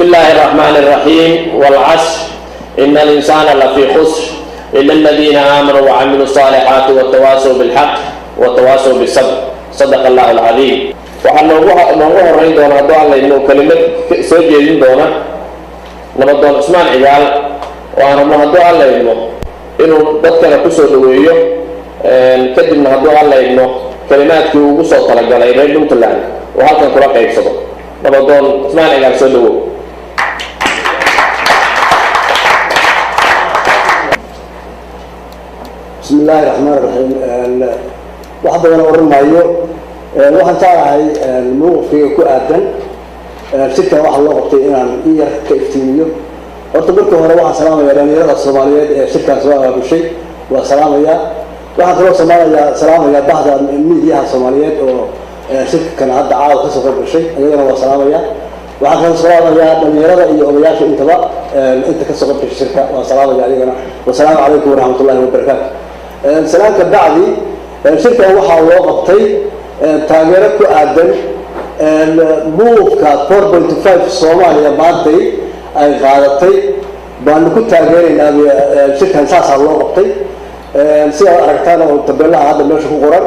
بسم الله الرحمن الرحيم، والعصر، إن الإنسان لفي خسر إلا الذين آمنوا وعملوا الصالحات وتواصوا بالحق وتواصوا بالصبر. صدق الله العظيم. Waxaa noogu horeyn doona, hadduu Alla idmo, kelimad soo jeedin doona Nabadoon Cusmaan Cigaal, oo aan rabno, hadduu Alla idmo, inuu dadkana kusoo dhaweeyo, kadibna, hadduu Alla idmo, kelimaadkii uu ugu soo talagalay reer Puntland oo halkan kula qaybsado. Nabadoon Cusmaan Cigaal, soo dhawow. Bismi illaahi raxmaan raxiim. Wax badan oran maayo. Waxaan jeclahay mowqifkayga ku aadan shirkan waxaa loo qabtay inaan in yar ka iftiimiyo. Horta marka hore waxaan salaamaya dhalinyarada Soomaaliyeed ee shirkan soo abaabushay, waa salaamayaa. Waxaan kaloo salaamayaa bahda miidiyaha Soomaaliyeed oo shirkan hadda caawa kasoo qayb gashay, iyagana waa salaamaya. Waxaan kaloo salaamayaa dhalinyarada iyo odayaasha intaba, inta kasoo qayb gashay shirka waa salaamaya iyagana. Wasalaamu calaykum waraxmat ullahi wabarakaatu. Salaamka bacdi, shirkan waxaa loo qabtay taageero ku aadan mowqifka 4.5 Soomaaliya maantay ay qaadatay baanu ku taageeraynaa. Shirkan saasaa loo qabtay, sidaad aragtaan oo tabeelaha hadda meesha ku qoran.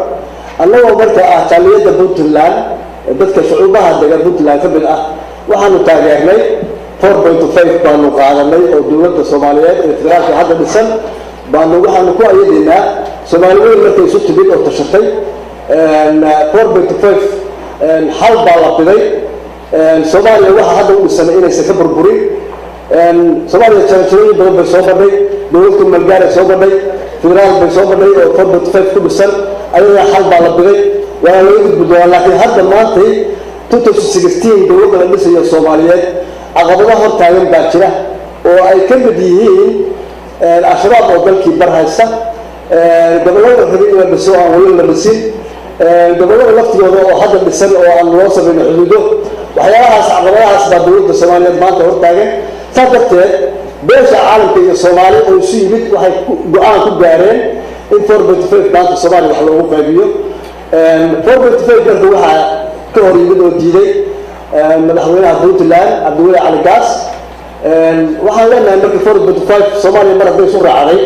Annagoo marka ah jaaliyadda Puntland, dadka shucuubaha dega Puntland ka mid ah, waxaanu taageernay 4.5 baanu qaadanay oo dowladda Soomaaliyeed ee federaalka hadda dhisan baanu waxaanu ku ayadaynaa. Soomaali weyn markay isu timid oo tashatay, 4.5 xal baa la biday. Soomaaliya waxaa hadda u dhisan inaysan ka burburin. Soomaaliya jaranjarooyin badan bay soo badhay, dowlad ku malgaaray soo badhay, federaal bay soo badhay oo 4.5 ku dhisan. Ayadana xal baa la biday, waana laga gudbi doonaa. Laakiin hadda maantay 2016 dowladda la dhisayo Soomaaliyeed caqabado hor taagan baa jira, oo ay ka mid yihiin Al-Shabaab oo dalkii bar haysta, gobollada rabay in la dhiso aan weli la dhisin, gobollada laftigooda oo hadda dhisan oo aan loo samayn xuduudo. Waxyaalahaas, caqabadahaas baa dowladda Soomaaliyeed maanta hor taagan. Saas darteed beesha caalamka iyo Soomaali oo isu yimid waxay go-aan ku gaareen in 4.5 maanta Soomaaliya wax loogu qaybiyo. 4.5 marka waxaa ka hor yimid oo diiday madaxweynaha Puntland, Cabdiweli Cali Gaas. Waxaan leenahay marka 4.5 Soomaaliya mar hadday isu raacday,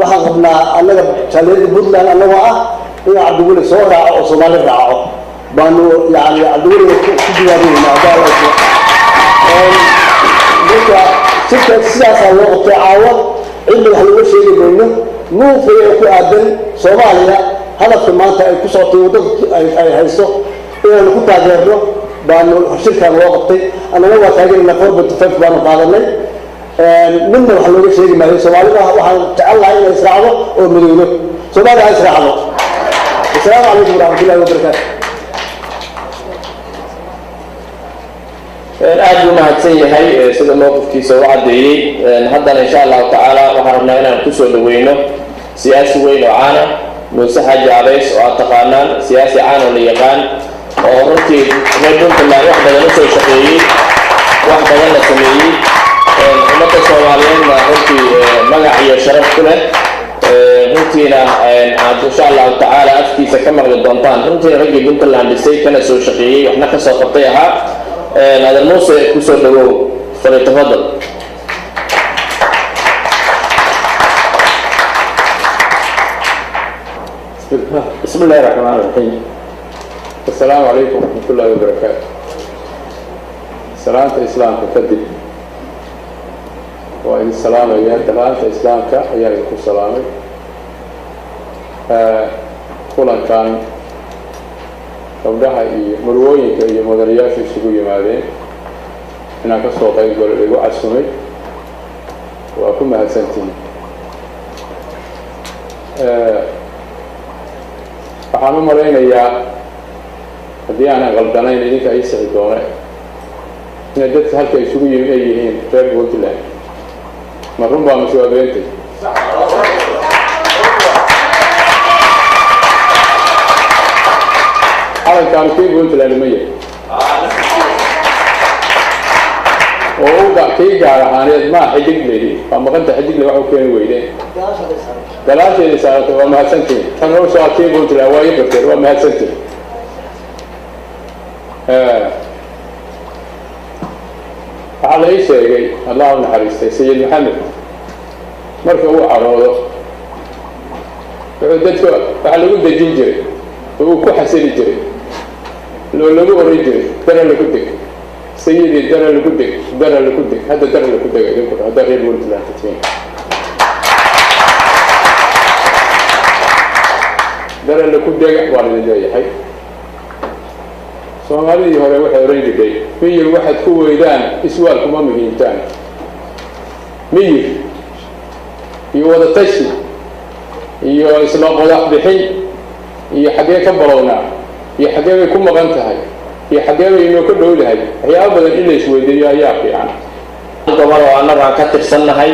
waxaan qabnaa annaga jaaliyadda Puntland annagoo ah in Cabdiweli soo raaco oo Soomaali raaco baanu yani Cabdiweli ku diyaarinaynaa. Marka shirka sidaasaa loo qabtay caawa. Cidna wax looga sheegi mayno. Mowqifka ku aadan Soomaaliya hadafka maanta ay ku socotay, waddada ay hayso inaanu ku taageerno baanu shirkan loo qabtay. Annana waa taageerina, 4.5 baanu qaadanay. Midna wax looga sheegi maayo. Soomaalida waxaan jecel lahay inay israacdo oo midowdo. Soomaaliya ha israacdo. Asalaamu calaykum waraxmat ullahi wabarakaatu. Aad buu mahadsan yahay sida mowqifkiisa u caddeeyey. Haddana, insha Allahu tacaala, waxaan rabnaa inaan kusoo dhaweyno siyaasi weyn oo caana, Muuse Xaaji Abeys, oo aad taqaanaan, siyaasi caan oo la yaqaan, oo runtii reer Puntland wax badan usoo shaqeeyey, wax badan la sameeyey, ummadda Soomaaliyeedna runtii magac iyo sharaf ku leh. Runtiina aad, insha Allahu tacaala, afkiisa ka maqli doontaan. Runtiina raggii Puntland dhisay kana soo shaqeeyey, waxna kasoo qabtay ahaa. Adan Muuse, kusoo dhawow, falyatafadal. بسم الله الرحمن الرحيم. السلام عليكم ورحمة الله وبركاته. Salaanta Islaamka kadib waa idin salaamaya. Dalaanta Islaamka ayaa idinku salaamay. Kulankan gabdhaha iyo marwooyinka iyo mudanayaasha isugu yimaadeen inaan ka soo qayb galo igu casumay, waa ku mahadsantihiin. Waxaan u malaynayaa, haddii aanan qaldanayn, idinka ii sixi doone, inay dadka halka isugu yimi ay yihiin reer Puntland. Ma run baa mise waa beentay? Calankaanu kii Puntland ma yahay oo u kii gaar ahaaneed maa xidig ledi waa maqanta xidigle wax u keeni weydeen gadaasheedii saaratay. Waa mahadsantihin. Tan hawsha waa kii Puntland, waa ii barteen, waa mahadsantihin. Waxaa la ii sheegay, Allah u naxariistay, Sayid Maxamed marka uu caroodo wuxuu dadka waxaa lagu dejin jiray oo uu ku xasili jiray oo lagu oran jiray dara lagu deg sayidii, dara lagu deg, dara lagu deg. Hadda dara lagu dega idinku haddaa reer Puntland tihiin, dara laku dega waa idin leeyahay. Soomaalidii hore waxay oran jirtay, miyir waxaad ku weydaan iswaal kuma muhiimtaan. Miyir iyo wadatashi iyo isla qodax bixin iyo xaggee ka balownaa iyo xaggee bay ku maqan tahay iyo xaggee bay inoo ka dhowdahay, waxyaaba badan in la isweydiiyo ayaa fiican. Gobol oo annagu aan ka tirsannahay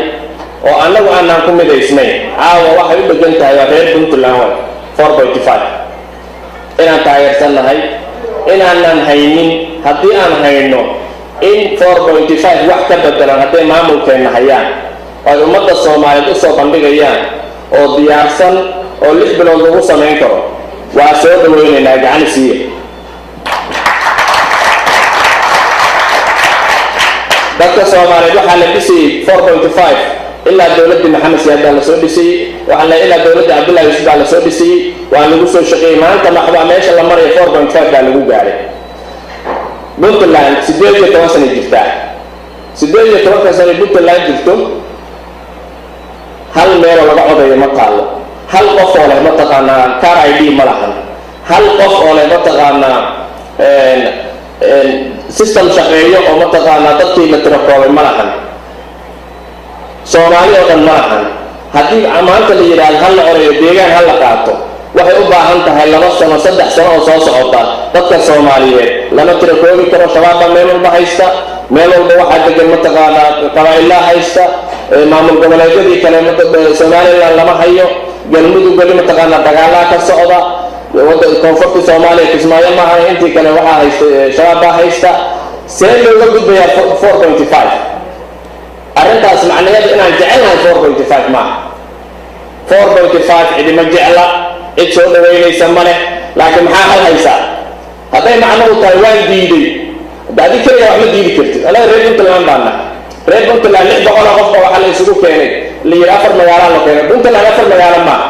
oo annagu aanaan ku midaysnayn caawa waxay u dhegan tahay waa reer Puntland way 4.5 inaan taageersannahay inaanan haynin. Haddii aan hayno in 4.5 wax ka bedelan hadday maamulkeenna hayaan oo ay ummadda Soomaaliyeed usoo bandhigayaan oo diyaarsan oo 6 bilood lagu samayn karo, waa soo dhaweynaynaa, gacani siiya. Dadka Soomaaliyeed waxaa la dhisayey 4.5 ilaa dowladdii Maxamed Siyaad baa lasoo dhisayey, waxaa la ilaa dowladdii Cabdullahi Yusuf baa lasoo dhisayey, waa lagu soo shaqeeyey. Maanta maxbaa meesha la maraya 4.5 baa lagu gaaray. Puntland 18 sanay jirtaa. 18-ka sanay Puntland jirto, hal meeloo laga codayo ma taalo, hal qof oo leh mataqaanaa car ID ma lahan, hal qof oo leh mataqaanaa system shaqeeyo oo mataqaanaa dadkii la tirakoobay ma lahan, Soomaali oo dhan ma lahan. Haddii maanta la yidhaahdo hal la orayo deegaan ha la qaato, waxay u baahan tahay 2 sano, 3 sano oo soo socota. Dadka Soomaaliyeed lama tirakoobi karo. Shabaab baa meel walba haysta, meel walba waxaa degan mataqaanaa qabaa-ilaa haysta. Maamul goboleedyadii kale, Somaliland lama hayo, Galmudug weli mataqaanaa dagaalaa ka socda, koonfurta Soomaaliya Kismaayo maaha, intii kale waxaa haysta Shabaab baa haysta. See looga gudbayaa 4.5? Arrintaas macnaheedu inaan jecelnahay 4.5 maaha. 4.5 cidima jecla, cid soo dhaweynaysa ma leh, laakiin maxaa hal haysaa? Hadday macnuhu tahay waan diiday, hadda adi keliga wax ma diidi kartid. Anaga reer Puntland baana, reer Puntland 600 oo qofka waxaa la isugu keenay la yidhi afar magaalaa la keenay. Puntland afar magaalo maaha,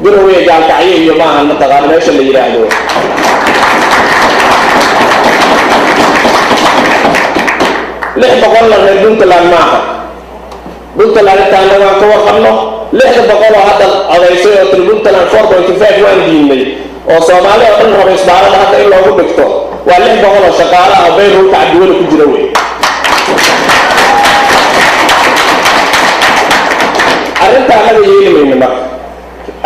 Garowe, Gaalkacyo iyo maahan mataqaana meesha la yidhaahdo 600-na reer Puntland maaha. Puntland inta annagu aan ka warqabno, 600 oo hadda codaysay oo tiri Puntland 4.5 waan diidnay oo Soomaali oo dhan raba isbaarada hadda in loogu dhigto, waa 600 oo shaqaale ah oo bayrulka Cabdiweli ku jira wey. Arrinta annaga yeeli mayno. Marka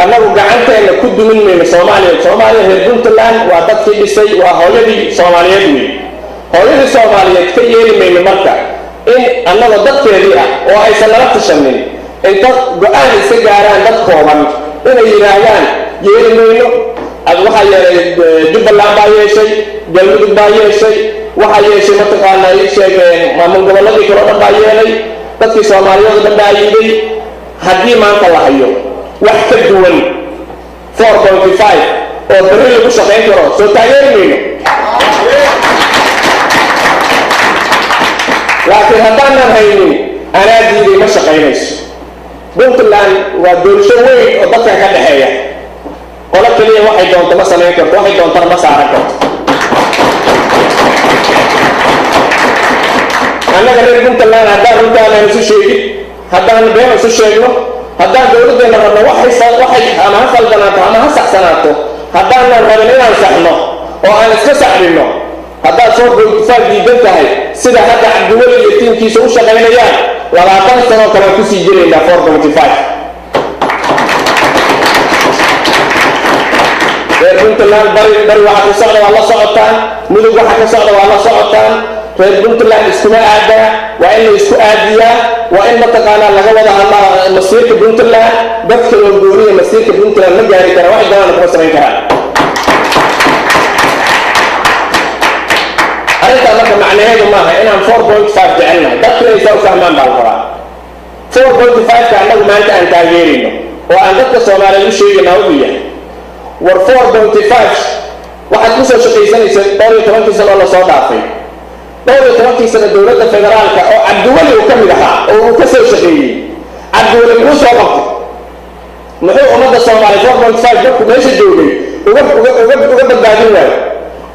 annagu gacanteena ku dumin mayno Soomaaliya. Soomaaliya reer Puntland waa dadkii dhisay, waa hooyadii Soomaaliyeed wey. Hooyadii Soomaaliyeed ka yeeli mayno marka in annagoo dadkeedii ah oo aysan nala tashanin inta go-aan iska gaaraan dad kooban inay yidhaahdaan yeeli mayno. Waxaa yeelay Jubbaland baa yeeshay, Galmudug baa yeeshay, waxaa yeeshay mataqaanaa ii sheegeen maamul gobolladii kale o dhan baa yeelay, dadkii Soomaaliyeed oo dhan baa yiday. Haddii maanta la hayo wax ka duwan 4.5 oo berri lagu shaqayn karo, soo taageeri mayno. Laakiin haddaanan haynin anaa diiday ma shaqaynayso. Puntland waa doorasho weyn oo dadkan ka dhexeeya. Qolo keliya waxay doonto ma samayn karto, waxay doontana ma saaran karto. Annaga reer Puntland haddaan runtaanaan isu sheegin, haddaan been isu sheegno, haddaan dowladdeena rabno waxay waxay ama ha khaldanaato ama ha saxsanaato, haddaanan rabin inaan saxno oo aan iska saxrino, haddaad 4.5 diidan tahay sida hadda Cabdiweli iyo tiimkiisa u shaqaynayaan, 20 sanoo kale aan kusii jiraynaa 4.5. Reer Puntland bari bari waxa ka socda waa la socotaan, Mudug waxa ka socda waa la socotaan. Reer Puntland iskuma aadaa, waa in la isku aadiyaa, waa in mataqaanaa laga wada hadlaa masiirka Puntland. Dadka oo gooniya masiirka Puntland ma gaari karaan, waxay doonaan kuma samayn karaan. Arrintaa marka macnaheedu maaha inaan 4.5 jecelnahay. Dadku inay saa u fahmaan baa la rabaa. 4.5-ka annagu maanta aan taageerayno oo aan dadka Soomaaliyeed u sheegaynaa wuxuu yahay, war 4.5 waxaad kusoo shaqaysanaysa dhowr iyo tobankii sano oo lasoo dhaafay. Dhowr iyo tobankii sano dowladda federaalka oo Cabdiweli uu ka mid ahaa oo uu ka soo shaqeeyey, Cabdiweli muxuu soo qabtay? Muxuu ummadda Soomaaliya 4.5 markuu meesha joogay uga badbaadin waayo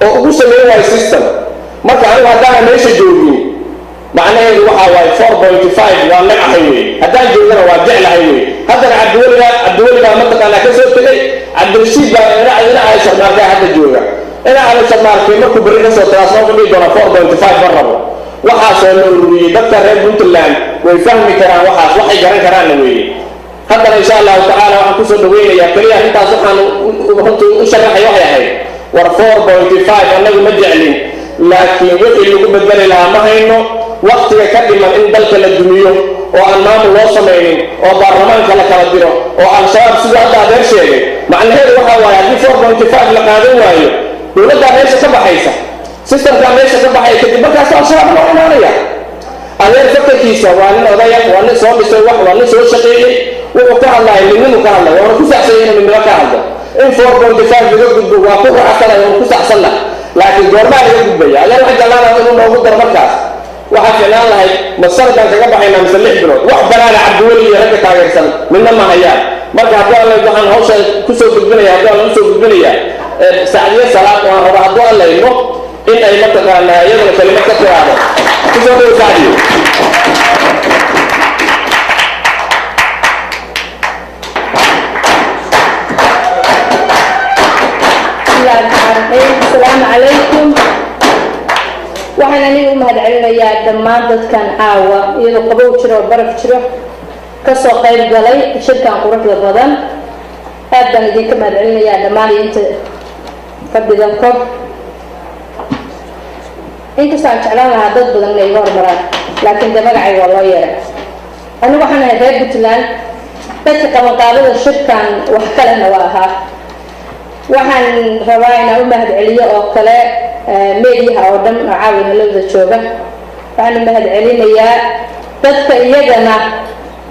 oo ugu sameyn waayo system? Marka anigu haddaana meesha joogin, macnaheedu waxaa waaye 4.5 waa nagahay wey, haddaan joogana waa jeclahay wey. Haddana Cabdiweligaa mataqaanaa ka soo tegay, Cabdirashiid baa ina Cali Sharmaarkaa hadda jooga. Ina Cali Sharmaarkay markuu berri ka soo tagaa soo fadhihi doona 4.5 ma rabo. Waxaasoo la ururiyey dadka reer Puntland way fahmi karaan, waxaas waxay garan karaanna weeye. Haddana insha Allahu tacaala waxaan kusoo dhaweynayaa keliya intaas. Waxaan runtii u sharaxay waxay ahayd, war 4.5 annagu ma jeclin, laakiin wixii lagu bedeli lahaa ma hayno. Waktiga ka dhiman in dalka la dumiyo oo aan maamul loo samaynin oo baarlamaanka la kala diro oo Al-Shabaab, siduu hadda adeer sheegay, macnaheedu waxaa waaye haddii 4.5 la qaadan waayo, dowladdaa meesha ka baxaysa, systemkaa meesha ka baxaya, kadib markaas Al-Shabaab loo imaanaya. Adeer fakarkiisa waa nin odaya, waa nin soo dhisay wax, waa nin soo shaqeeyey. Wuxuu ka hadlaya midnimu ka hadlay, waana ku saxsanya inuu midnimo ka hadlo. In 4.5 laga gudbo waa ku raacsanay, waana ku saxsanna, laakiin goormaa laga gudbaya? Adeer waxaan jeclaan lahaa inuu noogu daro. Markaas waxaa ficnaan lahayd ma sanadaan kaga baxaynaa mise 6 bilood? Wax banaana Cabdiweli iyo ragga taageersan midna ma hayaan. Marka hadduu Alla, waxaan hawsha kusoo gudbinaya, hadduu Alla usoo gudbinaya Sacdiye Salaad oo aan raba hadduu Alla idmo in ay mataqaanaa iyaduna kelimad ka tiraahdo. Kusoo dhow, Sacdiyo. Asalaamu calaykum. Waxaan aniga u mahad celinayaa dhammaan dadkan caawa, iyadoo qabow jiro oo baraf jiro, kasoo qayb galay shirkan quruxda badan. Aad baan idinka mahad celinayaa dhammaan inta fadhida kor, inkastoo aan jeclaan lahaa dad badan inay iga hormaraan, laakiin dee magacay waa loo yeeray. Anigu waxaan ahay reer Puntland, dadka qabanqaabada shirkan wax kalena waa ahaa. Waxaan rabaa inaan u mahad celiyo oo kale meediyaha oo dhan oo caawa nalada jooga. Waxaan u mahad celinayaa dadka iyagana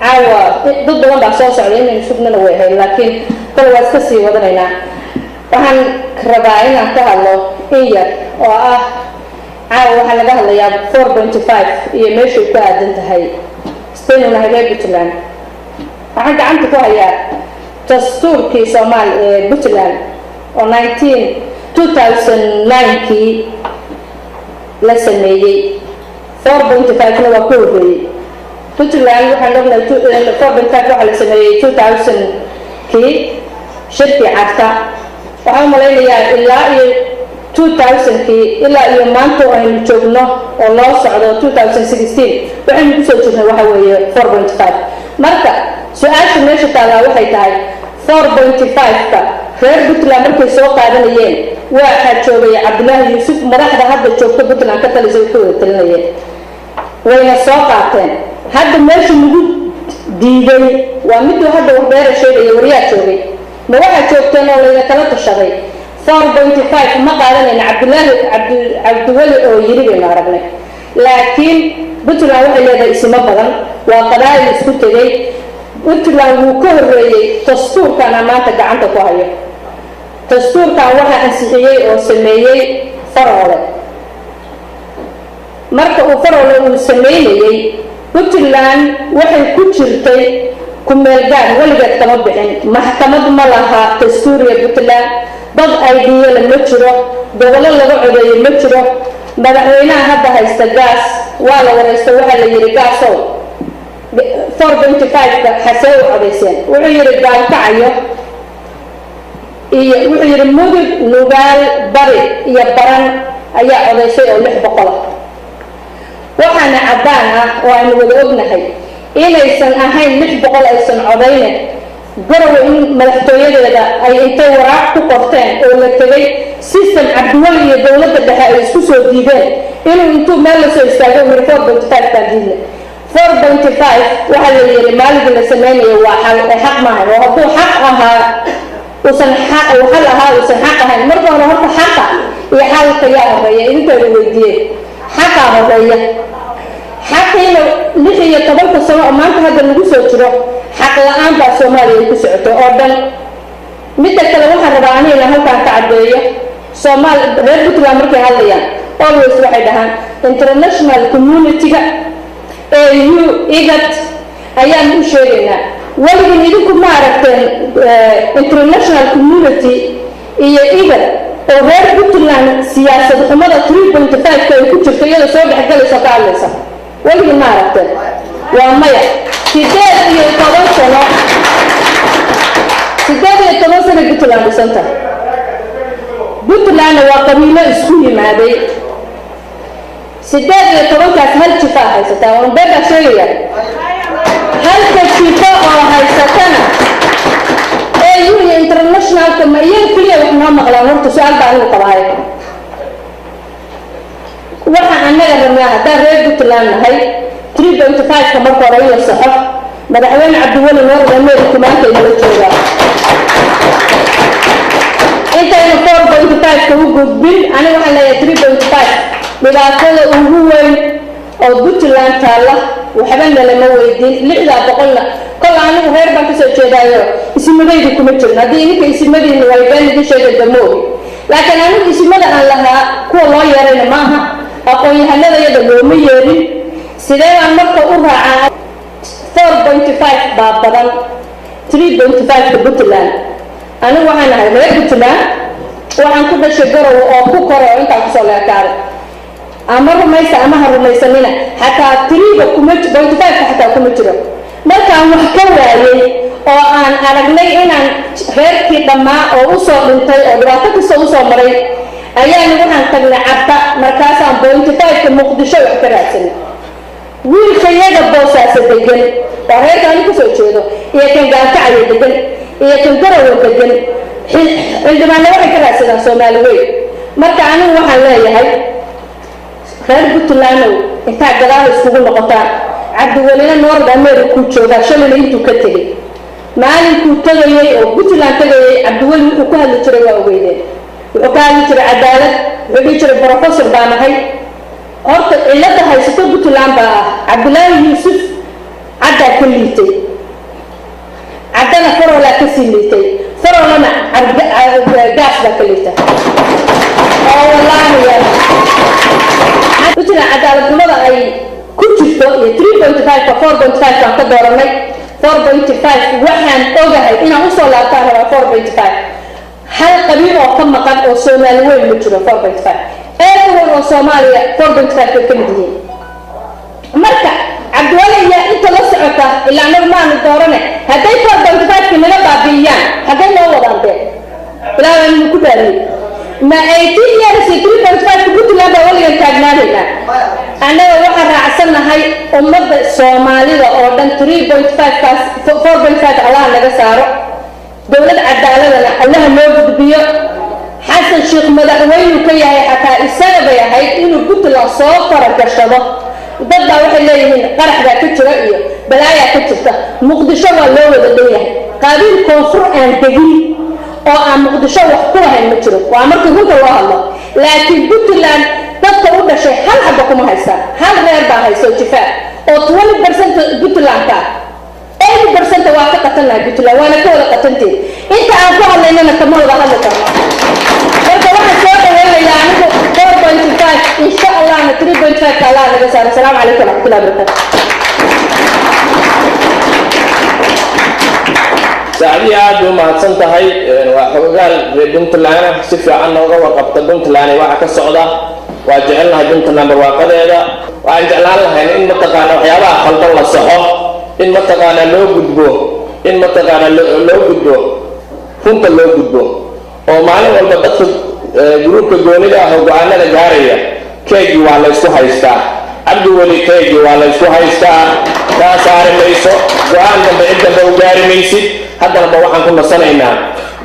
caawa. Dad badan baa soo socda, inaynu sugnana way ahayd, laakiin kole waa iska sii wadanaynaa. Waxaan rabaa inaan ka hadlo in yar oo ah caawa waxaa laga hadlayaa 4.5 iyo meeshay ku aadan tahay sidaynu nahay reer Puntland. Waxaan gacanta ku hayaa dastuurkii Soomaali Puntland oo 2009-kii la sameeyey. 4.5-na waa ka horreeyey. Puntland waxaan ognahay 4.5 waxaa la sameeyey 2000-kii shirkii Carta. Waxaan u malaynayaa ilaa iyo 2000-kii ilaa iyo maanta oo aynu joogno oo loo socdo 2016, waxaynu kusoo jirnay waxa weeye 4.5. Marka su-aasha meesha taallaa waxay tahay, 4.5-ka reer Puntland markay soo qaadanayeen waxaa joogay Cabdulaahi Yuusuf. Madaxda hadda joogta Puntland ka talisay ku wada talinayeen, wayna soo qaateen. Hadda meesha lagu diiday waa miduu hadda Wardheera sheegaya. Waryaa joogay ma waxaa joogteen oo layna kala tashaday 4.5 ma qaadanayna? Cabdulaahi Cabdiweli oo yiri baynu aragnay. Laakiin Puntland waxay leedahay isimo badan, waa qabaa'il isku tegay. Puntland wuu ka horreeyey dastuurkana maanta gacanta ku hayo. Dastuurkan waxaa ansixiyey oo sameeyey Faroole. Marka uu Faroole uu sameynayey, Puntland waxay ku jirtay kumeelgaar, weligeed kama bixin. Maxkamad ma laha dastuuriya Puntland, dad aydiyala ma jiro, gobollo laga codeeyo ma jiro. Madaxweynaha hadda haysta Gaas waa la wareysto. Waxaa la yidhi, "Gaasow, 4.5-ka xasee u codayseen?" Wuxuu yidhi Gaalkacayo iyo, wuxuu yidhi, Mudug, Nugaal, Bari iyo Baran ayaa codaysay oo 600 ah. Waxaana caddaan ah oo aynu wada ognahay inaysan ahayn 600 aysan codayne. Garowe in madaxtooyadeeda ay intay waraaq ku qorteen oo la tegay system Cabdiweli iyo dowladda dhexe ay isku soo diideen inuu intuu meel lasoo istaago uu yidhi 4.5 baan diidna. 4.5 waxaa la yidhi maaligii la sameynaya waa xal ee xaq maahan, oo hadduu xaq ahaa uusan xaq uu xal ahaa uusan xaq ahayn. Marka hore horta xaqa iyo xalka yaa horeeya? Idinkooda weydiiyey. Xaqaa horeeya. Xaqiina 16-ka sano oo maanta hadda lagu soo jiro xaq la-aan baa Soomaaliya ay ku socoto oo dhan. Midda kale, waxaan rabaa anigana halkaan ka caddeeyo, Soomaal reer Puntland markay hadlayaan always waxay dhahaan International community-ga, AU, IGAD ayaan u sheegaynaa. Weligin idinku ma aragteen international community iyo IGAD oo reer Puntland siyaasad xumada 3.5-ka ay ku jirto iyadoo soo dhexgalaysa, ka hadlaysa? Weligin ma aragteen? Waa maya. 18 sano, 18 sano Puntland dhisanta. Puntlandna waa qabiilo isku yimaaday. 18-kaas hal jifaa haysataa, waan been baa sheegaya? Halka jifo oo haysatana AU iyo internationalka ma iyaga keliya wax noo maqlaan? Horta su-aal baa anigu qabahay. Waxa annaga rabnaa haddaan reer Puntland nahay, 3.5-ka marka hore in la saxo. Madaxweyne Cabdiweli North America maanta inala joogaa. Intaynu 4.5-ka u gudbin, aniga waxaan leeyahay 3.5 dhibaatada ugu weyn oo Puntland taalla. Waxba nalama weydiin. 600-na kol anigu reer baan kasoo jeedaayo, isimadaydu kuma jirin. Haddii idinka isimadiina way been idin sheegay damoogi, laakiin anigu isimada aan lahaa kuwa loo yeerayna maaha, aqoon-yahanada yada looma yeerin. Sidee baan marka u raacaa? 4.5 baa badan 3.5-ka Puntland. Anigu waxaan ahay reer Puntland, waxaan ku dhashay Garowe oo ku koray oo intaan kusoo leekaaday. Ama rumaysa ama ha rumaysanina, xataa three-ga kuma, point five-ka xataa kuma jiro. Markaan wax ka waayey oo aan aragnay inaan reerkii dhammaa oo usoo dhintay oo dhibaato kasta usoo maray, ayaan waxaan tagnay Cabta. Markaasaan point five-ka Muqdisho wax ka raadsanay. Wiilka yaga Boosaaso degan oo reerka ani kasoo jeedo iyo kan Gaalkacyo degan iyo kan Garowe degan, xildhibaanna waxay ka raadsadaan Soomaali weyn. Marka anigu waxaan leeyahay, reer Puntlandow, intaa gadaal iskugu noqotaan. Cabdiwelina North America joogaa, shalayna intuu ka tegey, maalinkuu tegayey oo Puntland tegayey, Cabdiweli wuxuu ku hadli jiray waa ogeydeen. Wuxuu ka hadli jiray cadaalad, wuxuu dhihi jiray professor baa nahay. Horta cilada haysato Puntland baa ah, Cabdilaahi Yuusuf caddaa ka liitay, caddana Farolaa kasii liitay, Farolana Gaas baa ka liita. Oo wallaahi Puntland cadaalad xumada ay ku jirto iyo 3.5-ka, 4.5 baan ka dooranay. 4.5 waxaan ogahay inaan usoo laabtaan rabaa. 4.5 hal qabiil oo ka maqan oo Soomaali weyn ma jiro. 4.5 everyone oo Soomaaliya 4.5 bay ka mid yihiin. Marka Cabdiwali iyo inta la socota, ilaa anagu maanu doorane, hadday 4.5-ka naga baabi'iyaan, xaggay noo wadaan dee? Ilaa baan ku dhaariyey, ma 18 years iyo 3.5-ka Puntland baa weligan taagnaanaynaa? Annaga waxaan raacsannahay ummadda Soomaalida oo dhan. 3.5 kaas, 4.5 Allaha naga saaro, dowlad cadaaladana Allaha noo gudbiyo. Xasan Sheekh madaxweynu ka yahay, xataa isaga bay ahayd inuu Puntland soo faragashado. Dad baa waxay leeyihiin qarax baa ka jira iyo balaayaa ka jirta. Muqdisho waa loo wada dhan yahay. Qabiil koonfur aan degin oo aan Muqdisho wax ku lahayn ma jiro, waa markii runta loo hadlo. Laakiin Puntland dadka u dhashay hal xaba kuma haystaan, hal reer baa hayso jifaa oo 20% Puntland ka ah. 80% waa ka qatannahay Puntland, waana ka wada qatantiin. Inta aan ku hadlaynana kama wada hadli karno. Marka waxaan soo dhaweynayaa anigu 4.5, insha Allahna 3.5 ka Allah naga saaro. Asalaamu calaykum waraxmatullahi wabarakatu. Saacadihii aad bay u mahadsan tahay. Waa xogogaal reer Puntland, si fiican nooga warqabta Puntland waxa ka socda. Waa jecelnahay Puntland barwaaqadeeda. Waxaan jeclaan lahayn in mataqaana waxyaabaha khaldan la saxo, in mataqaana loo gudbo, in mataqaana loo gudbo, runta loo gudbo, oo maalin walba dadka gruubka goonida ah oo go-aanada gaaraya. Keegii waa la ysku haystaa, Cabdiweli, keegii waa la ysku haystaa. Kaa saari mayso go-aan dambe, cid dambe u gaari maysid. Haddana ba waxaan ku nasanaynaa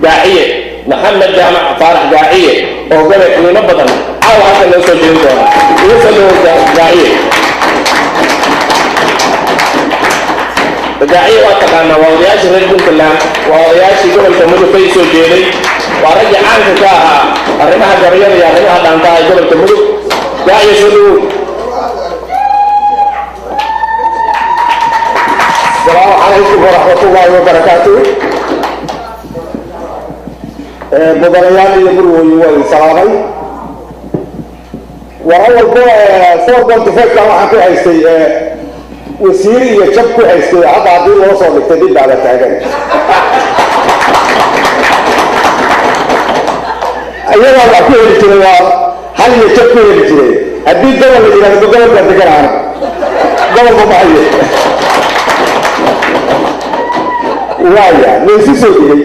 Gaaciye Maxamed Jaamac Faarax Gaaciye oo gabay qiimo badan caawa halkan noo soo jeedin doona. Igu soo dhawow, Gaaciye. Gaaciye waa taqaanaa, waa odayaashii reer Puntland, waa odayaashii gobolka Mudug ka soo jeeday, waa raggii caanka ka ahaa arrimaha gabayada iyo arrimaha dhaantaha ee gobolka Mudug. Gaaciye, soo dhawow. السلام عليكم ورحمة الله وبركاته. Mudanayaal iyo murwooyin, waa idin salaamay. War awalba 4.5 waxaan ku haystay wasiir iyo jab ku haystay, hadda haddii loo soo dhigtay dib baa la taagan. Iyagaa wax ku heli jiray, waa hal iyo jab ku heli jiray. Haddii gobol la yidhahdo, gobol baan degan, gobolba ma hayo. Waaya laysu soo digay,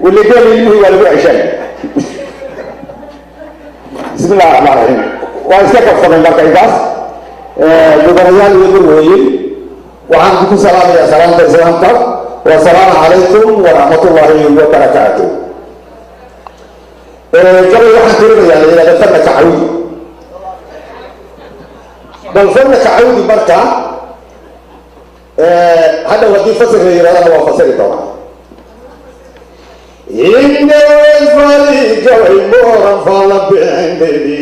waligeel ilmihii waa lagu ceshan. Bismi illahi raxmaan raxiim. Waan iska kabsamay. Marka intaas, mudanayaal iyo murweyin, waxaan ku salaamayaa salaamta islaamka: wasalaamu calaykum waraxmatullaahi wabarakaatu. Gabay waxaan tirinayaa la yidhahda Fanna Kacawdi. Bal Fanna Kacawdi marka hadhow haddii fasir la yidhahdana waa fasiri doonaa. Indhawey gabay mooran fala bixindhedi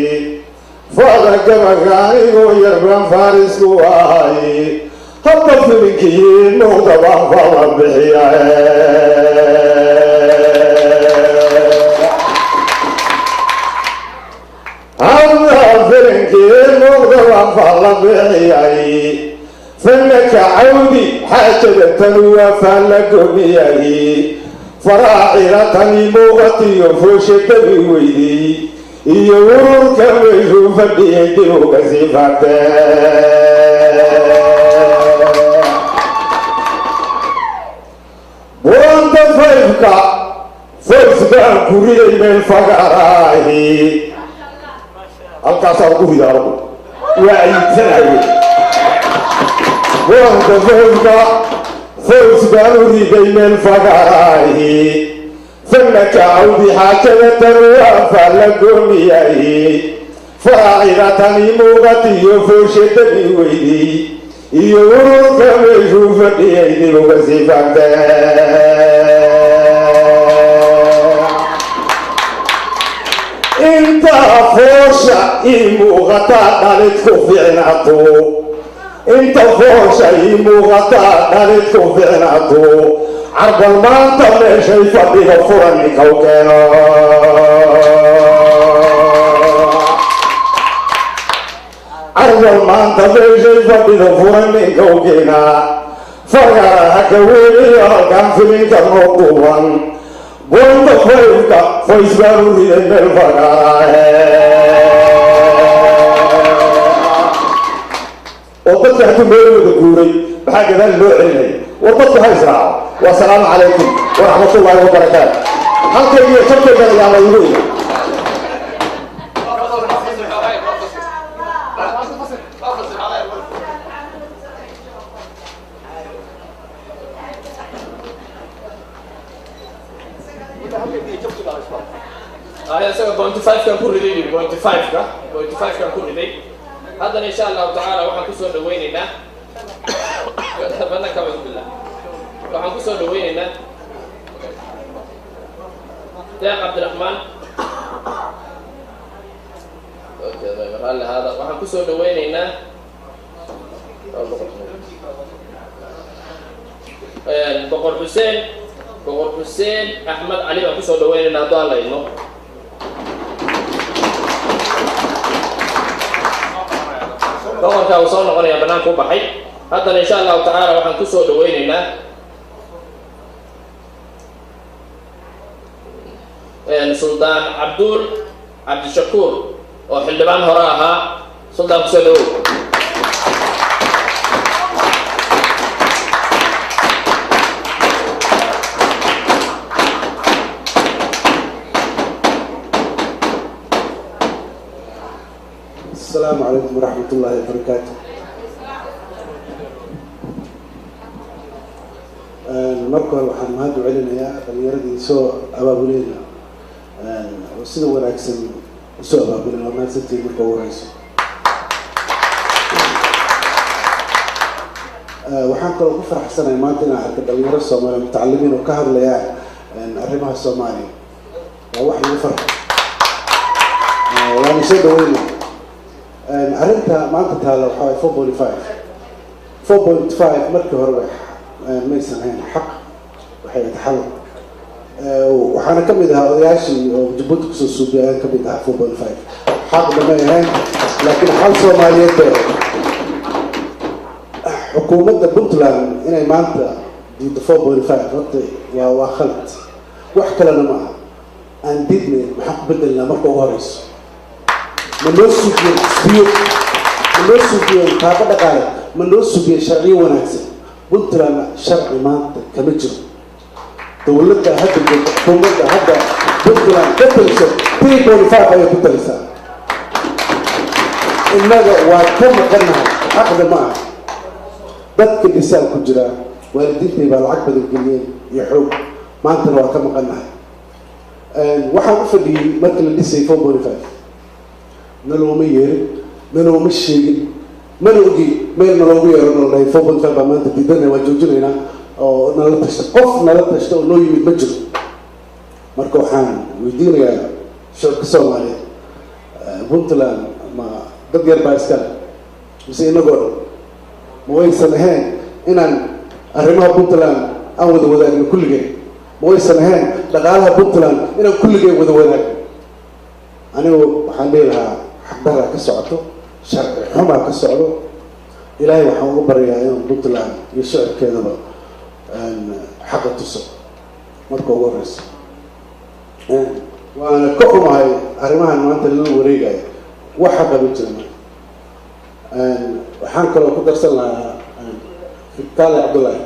fada gabaga, anigoo yarbaan farisku ahay, hadda filinkii muuqda baan fala bixiya. Hadda filinkii muuqda baan fala bixiyay. Fanaka cawdi xaajada tani waa faalla gomiyay, faraacila tani muuqatiyo foosha dabi weydey iyo ururka meeshuu fadhiyay dib uga sii faatee. Buanta fayfka fays baan ku riday meel fagaaraahi, halkaasaa ugu rida anagu waa ayidsanaye. Buanta fayfka fays baan u riday meel fagaaraahi. Fanaka cawdi xaajada tan waa faalla goomiyay, faraacida tani muuqatiyo foosha dabi weydey iyo ururka meeshuu fadhiyay dib uga sii faantee. Intaa foosha ii muuqataa dhalid ku ficnaato, inta foosha ii muuqataa dhalid ku ficnaato, carbal maanta meeshay fadhiga furan ninkaw keeno. Carbal maanta meeshay fadhida furan ninkaw keenaa, fagaraha ka weeliyo halkan filinka noo duuban. Boonta fayfka fays baan u riday meel fagaaraahe oo dadka hadduu meel wada guuray, maxaa gadaal loo celinaya? War dadku ha israaco. Wasalaamu calaykum waraxmatullaahi wabarakaatu. Halkayga iyo jabkaygan ayaa la igu imi. Isaga 0.5 kan ku riday, 0.5-ka, 0.5 kan ku riday. Haddana insha Allahu tacaala waxaan kusoo dhaweyneynaa bananka billah, waxaan kusoo dhaweyneynaa Deeq Cabdiraxmaan. Raalli ahaada, waxaan kusoo dhaweyneynaa Boqor Xuseen, Boqor Xuseen Axmed Cali baan kusoo dhaweyneynaa hadduu Alla idmo. Boqorkaa uu soo noqonaya, banaanka u baxay. Haddana insha Allahu tacaala waxaan kusoo dhaweyneynaa Suldaan Cabduul Cabdishakuur oo xildhibaan hore ahaa. Suldaan, kusoo dhawow. Asalaamu calaykum waraxmat ullaahi wabarakaatu. Marka hore waxaan mahad u celinayaa dhalinyaradii soo abaabuleyna oo sida wanaagsan usoo abaabulen. Waa mahadsantihiin marka ugu horeyso. Waxaan kaloo ku faraxsanahay maanta inaan arka dhalinyaro Soomaaliya mutacalimiin oo ka hadlaya arrimaha Soomaaliya. Waa wax lagu farxo, waana soo dhaweyna. Arrinta maanta taalla waxaa waay 4.5. 4.5 markii hore maysan ahayn xaq, waxay ahayd xal. Waxaana ka mid ahaa odayaashii oo Jabuuti kusoo suubiyay ayaan ka mid ahaa. 4.5 Xaqna may ahayn, laakiin xal Soomaaliyeed bay ahayd. Xukuumadda Puntland inay maanta diiddo 4.5 horta waa khalad, wax kalena ma aha. Aan diidnay, maxaan ku bedelnaa? Marka ugu horeyso, ma noo sugiyeen xisbiyo? Ma noo sugiyeen taabo dhaqaale? Ma noo sugiyeen sharciyo wanaagsan? Puntlandna sharci maanta kama jiro. Dowladda hadda joogta, xukuumadda hadda Puntland ka taliso, 3.5 ayay ku talisaa. Innaga waa ka maqannahay, xaqda ma aha. Dadka dhisaan ku jiraa, waalidiintay baa lacag badan geliyeen iyo xoog, maantana waa ka maqannahay. Waxaan u fadhiyey markii la dhisay 4.5, nalooma yeerin, nalooma sheegin, mana ogi meel naloogu yeero nala dhahay 4.5 baa maanta diidana, waa joojinaynaa oo nala tashta. Qof nala tashta oo noo yimid ma jiro. Marka waxaan weydiinayaa shacabka Soomaaliyeed, Puntland ma dad yar baa iskale mise inagoo dhan? Ma waysan ahayn inaan arrimaha Puntland aan wada wadaagno kulligeen? Ma waysan ahayn dhaqaalaha Puntland inaan kulligeen wada wadaagno? Anigu waxaan dhihi lahaa xaqdaraa ka socoto, sharci xumaa ka socdo. Ilaahay waxaan uga baryayaa inuu Puntland iyo shacabkeedaba xaqa tuso marka ugu horeyso. Waana ka xumahay arrimahan maanta lala wareegayo, waxa qaban jira. Marka waxaan kaloo ku darsan lahaa Kaale Cabdullaahi,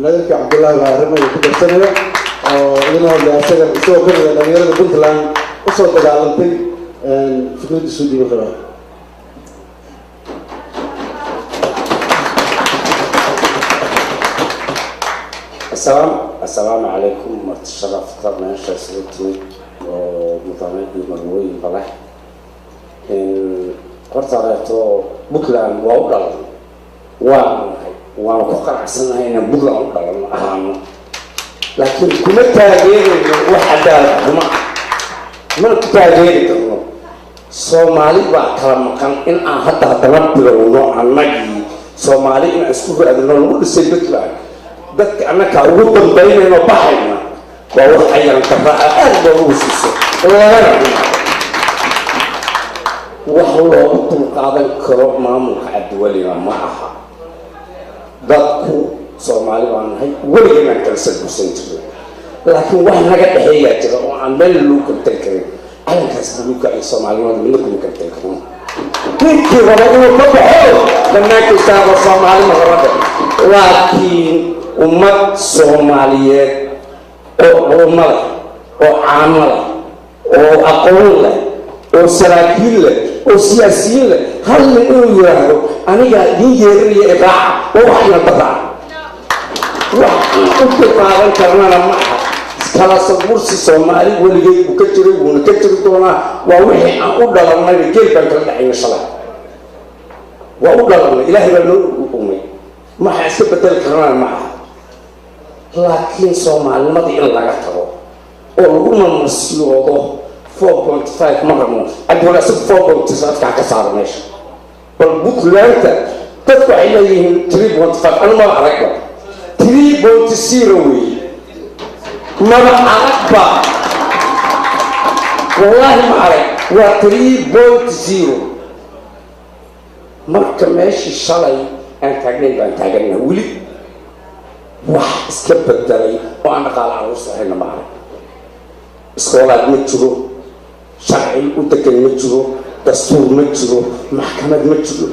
nadarkii Cabdullaahi baa arrimaha ku darsanaya oo idinla hadlaya, asaga isagoo kamid a dhalinyarada Puntland usoo dagaalantay, fikradiisu dhiiban rabaa. Asalaamu calaykum. Marti sharafta meesha isugu timid oo mudane iyo marwooyinba leh, horta reeto Puntland waa u dhalan, waanu nahay, waanu ku qanacsanahay inaan Puntland u dhalan ahaano, laakiin kuma taageerayno wax cadaalad xuma, mana ku taageeri karno. Soomaali baa kala maqan in aan hadda haddana bilowno annagii Soomaali inaan isku raadino lagu dhisay Puntland, dadka annaga ugu dambaynayno baxayna, waa wax ayaan darraa aada loogu wasiiso lagana xumaado. Wax loogu dulqaadan karo maamulka Cabdiwelina ma aha. Dadku Soomaali baan nahay, weligan aan kala salbursan jirnay, laakiin wax naga dhexeeyaa jira oo aan meel loo kala tagi karin. Calankaas buluuga iyo Soomaalinimada midna kuma kala tagi karno. Ninkii raba inuu ka baxo banaanka istaago, Soomaalima rabada, laakiin ummad Soomaaliyeed oo culummo leh oo caamo leh oo aqoon leh oo saraakiil leh oo siyaasiyiin leh, hal nin inuu yidhaahdo anigaa idiin yeerinaya iraaca, waa wax ina daraaca, wax aan u dulqaadan karnana ma aha. Kala sabursi Soomaali weligeed buu ka jiray, wuuna ka jiri doonaa. Waa wixii aan u dhalanayba. Geel baan kala dhexayna shalay, waa u dhalanay, Ilaahay baa noo umay, maxaa iska bedeli karnana ma aha. Laakiin Soomaalinimadii in laga tago oo lagu mamarsiyoodo 4.5 ma rabno. Cabdiwali asaga 4.5 ka saaro meesha. Bal Puntlandta dadku waxay leeyihiin 3.5, anu maba aragba, 3.0 weeye, maba aragba, wallaahi ma arag, waa 3.0. Marka meeshii shalay aan taagnayn baan taaganaa weli, wax iska bedelay oo aan dhaqaale caruurta hayna ma arag. Iskoolaad ma jiro, sharci u degan ma jiro, dastuur ma jiro, maxkamad ma jiro.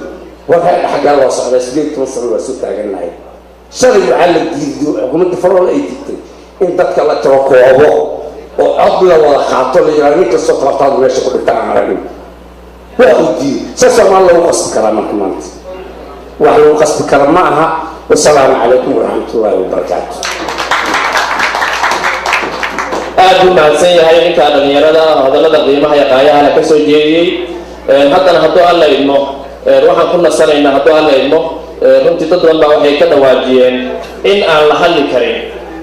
War xaggaa loo socdaa? 18 sano waa soo taagannahay. Shalay waxaa la diiday, xukuumadda Farool ay diiday in dadka la tiro koobo oo cod la wada qaato, la yidhahdo nin kastoo tabartaadu meesha ku dhigta aan aragin, waa uu diiday. Saas Soomaali lagu qasbi karaa? Marka maanta wax lagu qasbi kara ma aha. Wasalaamu calaykum waraxmatullaahi wabarakaatu. Aad buu mahadsan yahay ninka dhalinyarada hadallada qiimaha iyo qaayahana ka soo jeediyey. Haddana hadduu Alla idmo waxaan ku nasanaynaa, hadduu Alla idmo, runtii dad badan baa waxay ka dhawaajiyeen in aan la hadli karin,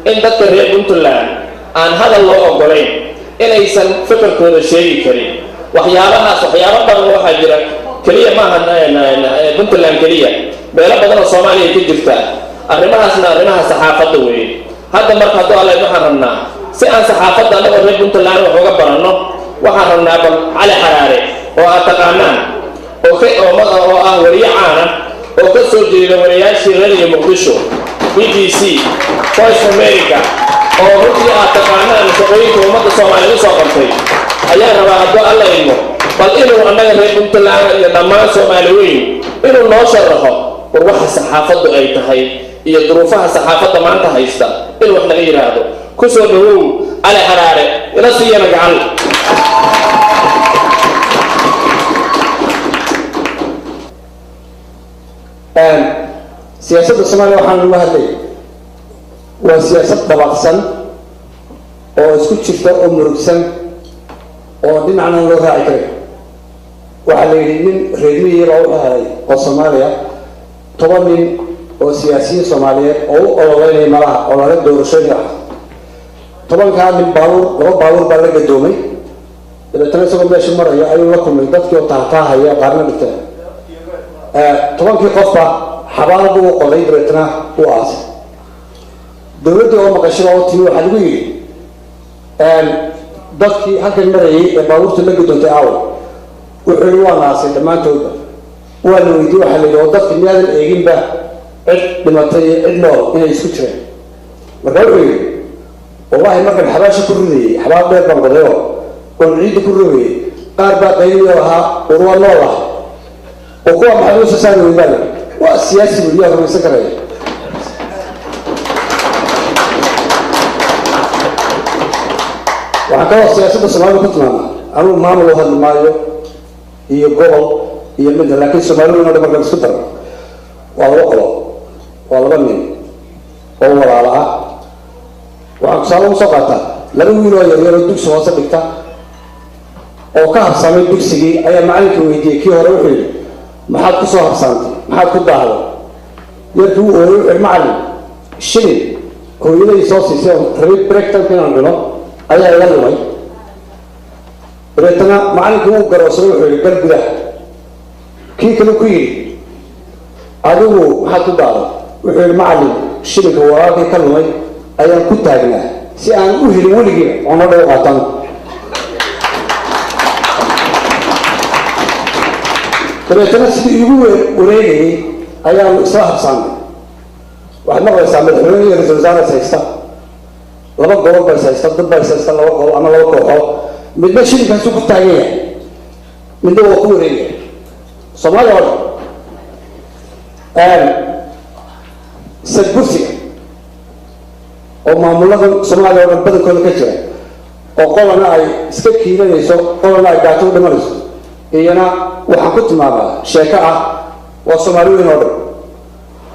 in dadka reer Puntland aan hadal loo ogolayn, inaysan fikirkooda sheegi karin. Waxyaabahaas waxyaabo badan waxaa jira, keliya maaha Puntland keliya, meelo badan oo Soomaaliya ka jirta arrimahaasna, arrimaha saxaafadda weeye. Hadda marka hadduu Alla idmo waxaan rabnaa si aan saxaafadda annagoo reer Puntland wax uga baranno Waxaan rabnaa bal Cali Xaraare oo aad taqaanaan oo ah wariye caana oo ka soo jeeda wariyaashii Radio Muqdisho, BBC, Voice of America, oo runtii aad taqaanaan shaqooyinka ummadda Soomaaliya usoo qabtay, ayaan rabaa hadduu Alla idmo bal inuu annaga reer Puntland iyo dhammaan Soomaali weyn inuu noo sharaxo war waxa saxaafaddu ay tahay iyo duruufaha saxaafadda maanta haysta in wax naga yidhaahdo. Kusoo dhawow Cali Xaraare, ila siiyana gacan. Siyaasadda Soomaaliya waxaan uga hadlay waa siyaasad dabaqsan oo isku jirta oo murugsan oo dhinacna loo raaci karay. Waxaa la yidhi nin reer miyi baa u helay oo Soomaaliya 10 nin oo siyaasiyiin Soomaaliyeed oo u ololeynaya malaha olole doorashooyin ah. 10-kaa nin baabuur, 2 baabuur baa la gadoomay. Dabeetana isagoo meesha maraya ayuu la kulmay dadkii oo taataahaya, qaarna dhigteen. 10-kii qofba xabaal buu u qoday, dabeetana u aasay. Dowladdii oo maqashaba oo timi waxaa lagu yidhi, dadkii halkan marayay ee baabuurta la gadoontay aawo? Wuxuu yidhi waan aasay dhammaantoodba. Waa la weydiiyey, waxaa la yidhi oo dadki miyaadan eeginba cid dhimatay iyo cid nool inay isku jireen? Marka wuxuu yidhi, wallahi markaan xabaasha ku ridayey, xabaal dheer baan qodayoo oon ciidda ku rogayey, qaar baa qayliyo ahaa war waa nool ah, oo kuwa maxaad usoo saari weydaa? Waa siyaasi buri, yaa rumaysan karaya? Waxaan kaloo siyaasadda Soomaalida ku tilmaamaa, anugu maamul u hadli maayo iyo gobol iyo midna, laakiin Soomaalida o dhan markaan isku daro waa laba qolo, waa laba nin oo walaala ah. Waxaan tusaale ugu soo qaataa laba wiil oo yaryar oo dugsi hoose dhigta oo ka habsaamay dugsigii ayaa macallinka weydiiyey. Kii hore wuxuu yidhi, maxaad ku soo habsaantay? Maxaad ku daahday? Yarkii wuu ooyay, wuxuu yidhi, macallin, shilin hooyaday soo siisay oo rabay break time inaan cuno ayaa iga lumay. Dabeetana macallinkii wuu garowsaday, wuxuu yidhi, gal gudaha. Kii kale ku yidhi, adigu maxaad ku daahday? Wuxuu yidhi, macallin, shilinka walaalkii ka lumay ayaan ku taagnaa si aan u helin weligiiba cuno dhow qaatan. Dabeetana sidii igu wareegayay ayaanu isla habsaamay. Waxaad maqlaysaa madaxweyne iyo ra-isul wasaare is haysta, laba gobol ba is haysta, dad baa is haysta, laba gobol ama laba kooxood, midna shilinkaasuu ku taagan yahay, midna waa ku wareegaya. Soomaaliya oo dhan sadbursiga oo maamulada Soomaaliya oo dhan badankooda ka jira, oo qolana ay iska kiilanayso, qolana ay gaajo u dhimanayso, iyana waxaan ku tilmaamaa sheeko ah waa Soomaali weyn oo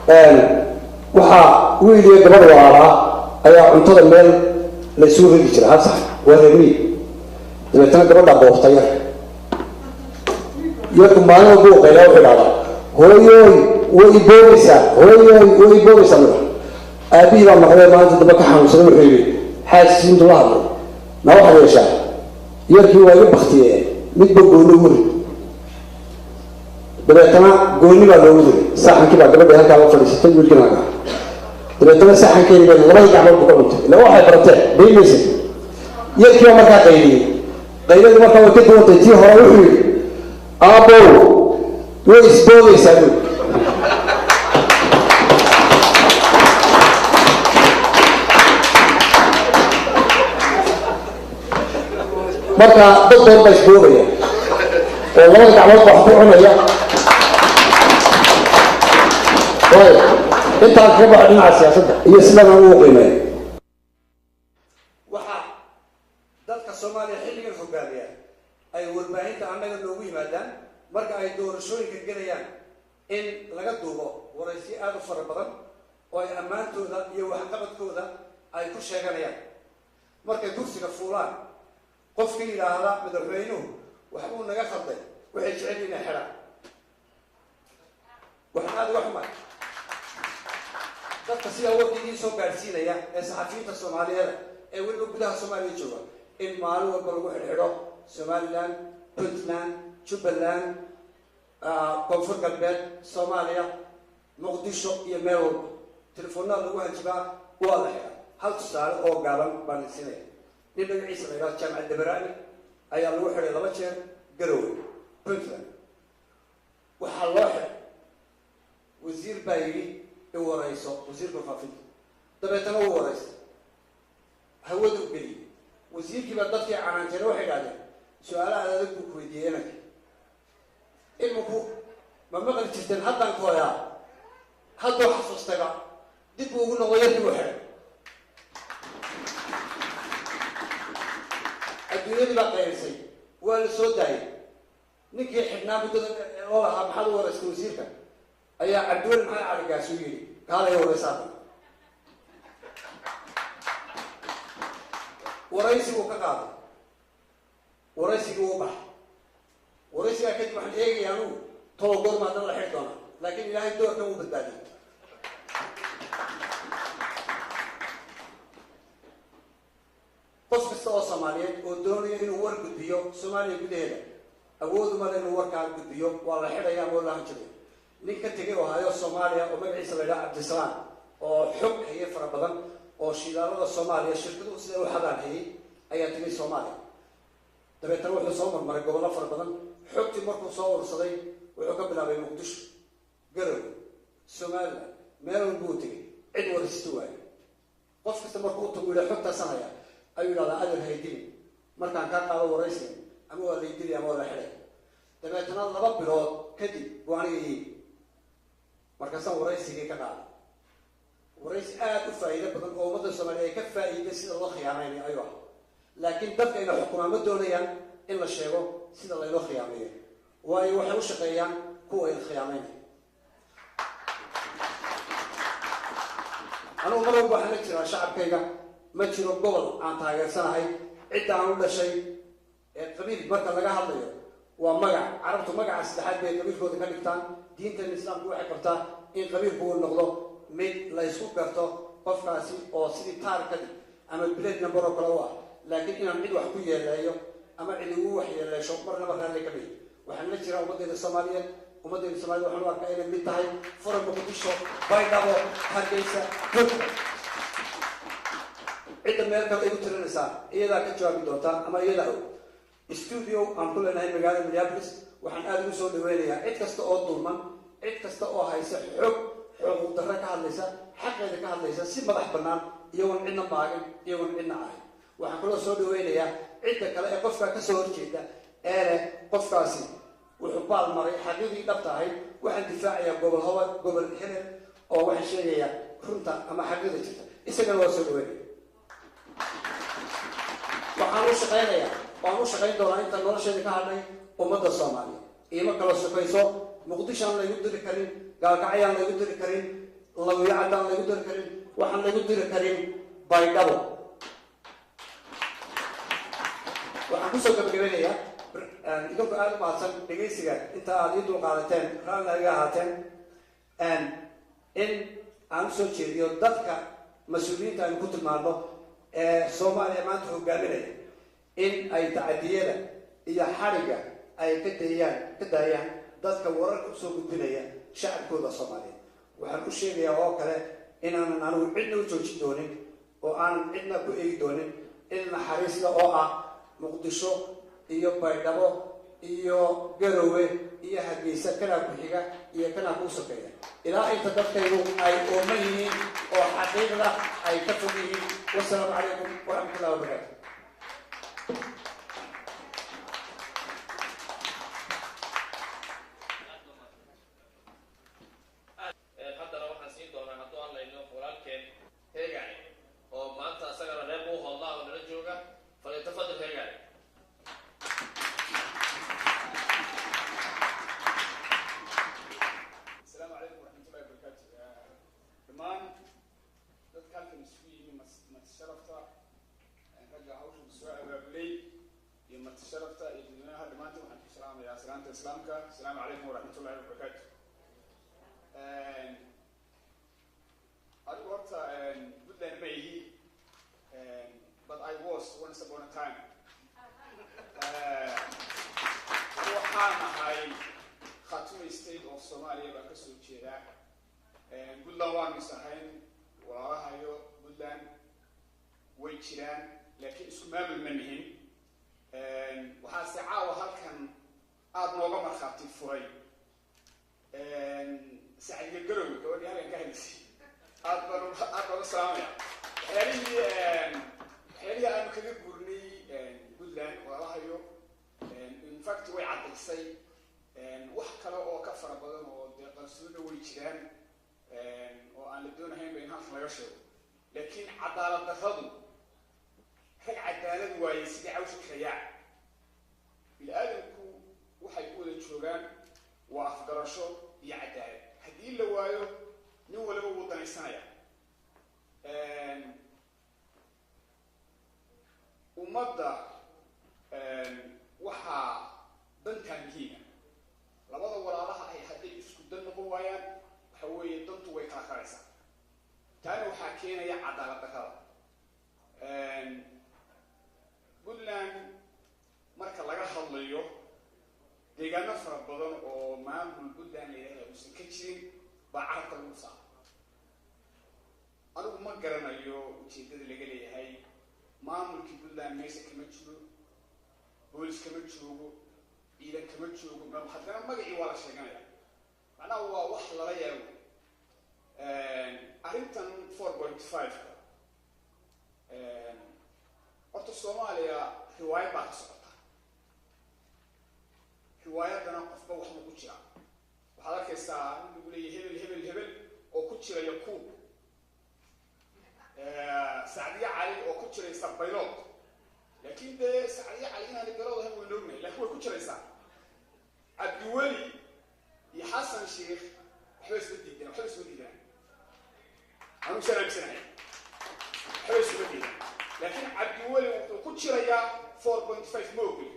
dhan. Waxaa wiil iyo gabadh walaalaa ayaa cuntada meel la isugu ridi jira hal sax, waa reer miyi. Dabeetana gabadhaa boobta yarka. Yarku maalin walba uu qaylaa, wuxuu idhahdaa, hooyooy, way iboobaysaa, hooyooy, way iboobaysaa. Mida aabihii baa maqlay, maalinta dambe ka xanuunsaday, wuxuu yidhi xaaskiisi intuu la hadlay, na waxaad yeeshaa, yarkii waa iga baktiyeen, midba gooni ugu rid. Dabeetana gooni baa loogu riday saxankii baa gabadhii halkaa la fadhiisatay, wiilkiina halkaa. Dabeetana saxankeeni bay labadii gacmood bu ka cuntay, ila waxay barateen baymaysa. Yarkii baa markaa qayliyey, qayladii markaa way ka duwantay tii hore, wuxuu yidhi, aabow, way isboogaysaa buui. Marka dad badan baa isboogaya oo labada gacmood baa wax ku cunaya. Waayo intaan kaga baxo dhinaca siyaasadda iyo sidana uu qiimeeyo, waxaa dadka Soomaaliya xilligan hogaamiya ay warbaahinta annaga noogu yimaadaan marka ay doorashooyinka gelayaan in laga duubo waraysiyo aada u fara badan oo ay ammaantooda iyo waxqabadkooda ay ku sheeganayaan. Markay kursiga fuulaan, qofka yidhaahda madaxweynuhu waxbuu naga khalday, waxay jecel inay xidhaan. Waxaan aada uga xumahay dadka sidaa warka idiin soo gaadhsiinaya ee saxafiyiinta Soomaaliyeed ee weliba gudaha Soomaaliya jooga in maalin walba lagu xidhxidho Somaliland, Puntland, Jubbaland, Koonfur Galbeed Soomaaliya, Muqdisho iyo meel walba telefoonada lagu hanjibaa, waa la xidhaa. Hal tusaale oo gaaban baan idin siinaya. Nin magaciisa la yidhahdo Jaamac Dabaraani Ayaa lagu xidhay 2 jeer Garowe, Puntland. Waxaa loo xidhay wasiir baa yidhi i warayso, wasiirka faafinta. Dabeetana uu waraystay, hawada u geliyey. Wasiirkii baa dadkii canaanteena waxay idhahdeen su-aalaha adag buu ku weydiiyey inanka. Iminku ma maqli jirteen haddaan kooyaa, hadduu xasuustayba dib buu ugu noqday, yarkii buu xidhay. Adduunyadii baa qayrisay, waa la soo daayay. Ninkii xidhnaa muddada oo lahaa maxaad u waraystay wasiirka ayaa Cabdiweli Maxamed Cali Gaas u yidhi kaalaya waraysaa. Waraysiguu ka qaaday, waraysigii uu baxay. Waraysigaa kadib waxaan eegaya anugu toba goorma haddana la xidhi doonaa, laakiin Ilaahay doorkan wuu badbaadiyey. Qof kasta oo Soomaaliyeed oo doonaya inuu war gudbiyo Soomaaliya gudaheeda awooduma le inuu warkaa gudbiyo, waa la xidhaya ama waa la hanjabaya. Nin ka tegay oo hayo Soomaaliya oo magaciisa la yidhaha Cabdisalaam oo xog haye fara badan oo shidaalada Soomaaliya shirkaduhu siday u xadaan hayay ayaa tegay Soomaaliya. Dabeetana wuxuu soo marmaray gobollo fara badan. Xogtii markuu soo urursaday wuxuu ka bilaabay Muqdisho, Garowe, Somaliland, meel walba uu tegay, cid waraysta waayo. Qof kasta markuu u tago yidhaha xogtaasaan hayaa ayuu yidhahdaa adeer haydili, markaan kaa qaado waraysiga ama waa laydili ama waa la xidhay. Dabeetana 2 bilood kadib buu aniga yimi, markaasaan waraysigii ka qaaday. Waraysi aada u faa'iido badan oo ummadda Soomaaliya ay ka faa'iiday sida loo khiyaameynayo ayuu ahaa, laakiin dadka ayna xukumaan ma doonayaan in la sheego sida laynoo khiyaameeyo, waayo waxay u shaqeeyaan kuwa ayna khiyaameynaya. Anugu mar walba waxaan la jiraa shacabkayga, ma jiro gobol aan taageersanahay. Cidda aan u dhashay ee qabiil marka laga hadlayo waa magac. Carabtu magaca saddexaad bay qabiilkooda ka dhigtaan. Diintan Islaamku waxay qabtaa in qabiilku uu noqdo mid la isku garto qofkaasi oo sidii taar ka dhig ama blade number oo kale u ah, laakiin inaan cid wax ku yeeleeyo ama cid igu wax yeeleesho marnaba raalli ka mid. Waxaan la jiraa ummaddeeda Soomaaliyeed. Ummaddeeda Soomaaliyed waxaan u arkaa inay mid tahay furan Muqdisho, Baydhabo, Hargeysa, Puntland. Cidda meel kale igu tirinaysaa iyadaa ka jawaabi doontaa ama iyadaa og. Studio aan ku leenahay magaalada Minneapolis waxaan aada ugu soo dhaweynayaa cid kasta oo dulman, cid kasta oo haysa xog xuquuq darro ka hadlaysa, xaqeeda ka hadlaysa si madax bannaan, iyagoon cidna maagin, iyagoon cidna ahayn. Waxaan kaloo soo dhaweynayaa cidda kale ee qofkaa kasoo horjeeda ee leh qofkaasi wuxuu baal maray xaqiiqdii dhabta ahayd. Waxaan difaacayaa gobol hoba, gobol hebel, oo waxaan sheegayaa runta ama xaqiiqda jirta, isagana waa soo dhaweynaya. Waxaan u shaqaynayaa, waan u shaqayn doonaa inta nolosheeda ka hadhay ummadda Soomaaliya. Iima kala sokayso, Muqdisho aan laygu diri karin, Gaalkacyaan laygu diri karin, Lawiyacadaan laygu diri karin, waxaan laygu diri karin Baydhabo. Waxaan kusoo gabagabeynayaa idinku aada u mahadsan dhegaysiga inta aada ii dulqaadateen, raalina iga ahaateen, in aan usoo jeediyo dadka mas-uuliyiinta aynu ku tilmaano ee Soomaaliya maanta hogaaminaya in ay tacadiyada iyo xadhigga ay ka dayaan, ka daayaan dadka wararka usoo gudbinaya shacabkooda Soomaaliyeed. Waxaan u sheegayaa oo kale inaanan anigu cidna u joojin doonin oo aanan cidna ku eegi doonin in naxariisla oo ah Muqdisho iyo Baydhabo iyo Garowe iyo Hargeysa kanaa ku xiga iyo kanaa kuu sokeeya, ilaa inta dadkaygu ay ooman yihiin oo xaqiiqda ay ka fog yihiin. Wasalaamu calaykum waraxmatullahi wabarakaatu. Haddana waxaan siin doonaa hadduu hadlayno walaalkeen Heegaani oo maanta isagana reer buu hoodlaa oo nala jooga. Falyatafadal Heegaani. Asalaamu calaykum waraxmatullahi wabarakaatu. Dhammaan dadka halkan isugu yimi, marti sharafta, ragga hawshan soo abaabulay iyo marti sharafta iyo dadweynaha, dhammaantiin waxaan ku salaamayaa salaanta Islaamka. Asalaamu calaykum waraxmatullahi wabarakaatu. Adigu horta Puntland ma ihi, but I was once upon a time. Waxaan ahay Khaatumo State of Somalia baan kasoo jeedaa. Puntland waanu is ahayn walaalahayo, Puntland way jiraan, laakiin isku maamul ma nihin. Waxaase caawa halkan aada nooga markhaati furay Sacdiya Garow, gabadhii halkan ka hadlaysay. Aad baan aad baan u salaamaya. Waxyaalihii aanu kaga guurnay Puntland walaalahayo, in fact way caddaysay. Wax kale oo ka fara badan oo dee qarsoona way jiraan oo aan la doonahaynba in halkan laga sheego, laakiin cadaalad darradu, rag cadaalad waayey sidii cawsha kayaac. Bini-aadamku waxay ku wada joogaan waa afgarasho iyo cadaalad. Haddii la waayo, nin waliba wuu danaysanaya. Ummadda waxaa dantaa muhiima. Labada walaalaha ay hadday isku dan noqon waayaan, waxa weeye dantu way kala karaysaa. Taana waxaa keenaya cadaalad darrada. Puntland marka laga hadlayo, deegaano fara badan oo maamul Puntland la yidhahda uusan ka jirin baa carabka lagu saara. Anigu ma garanayo ujeeddada laga leeyahay. Maamulkii Puntland meesha kama jiro, boolis kama joogo, ciidan kama joogo, haddana magacii waa la sheeganaya. Macnaha waa wax lala yaabo arrintan 4.5-ka. Horta Soomaaliya riwaayad baa ka socota. Riwaayaddana qofba waxbuu ku jiraa. Waxaad arkaysaa in lagu leeyahy hebel, hebel, hebel oo ku jiraya kuub, Sacdiye Cali oo ku jiraysa baylood. Laakiin dee Sacdiye Cali inaanay baylood ahayn waynu ognahay, lakin way ku jiraysaa. Cabdiweli iyo Xasan Sheikh waxba isma diidaan, waxba isma diidaan. Anugu saan aaminsanahay, waxba isma diidaan, laakiin Cabdiweli wuxuu ku jirayaa 4.5 ma ogoli.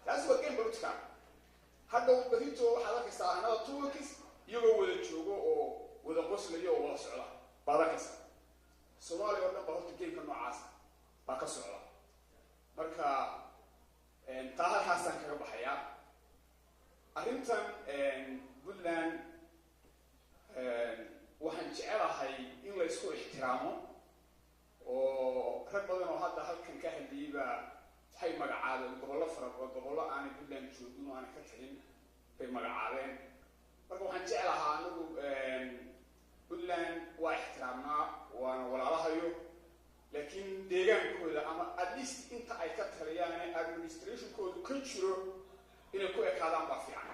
Taasi waa game political. Hadhow berito waxaad arkaysaa another 2 weeks iyagoo wada joogo oo wada qoslaya oo wada socda baad arkaysaa. Soomaaliya oo dhan baa horta gameka noocaasa baa ka socda. Marka taa halkaasaan kaga baxayaa. Arrintan Puntland waxaan jecelahay in la isku ixtiraamo, oo rag badan oo hadda halkan ka hadlayay baa waxay magacaabeen gobollo fara badan, gobollo aanay Puntland joogin oo aanay ka talin bay magacaabeen. Marka waxaan jeclahaa, anagu Puntland waa ixtiraamnaa, waana walaalahayo, laakiin deegaankooda ama at least inta ay ka taliyaan administrationkoodu ka jiro inay ku ekaadaan baa fiican.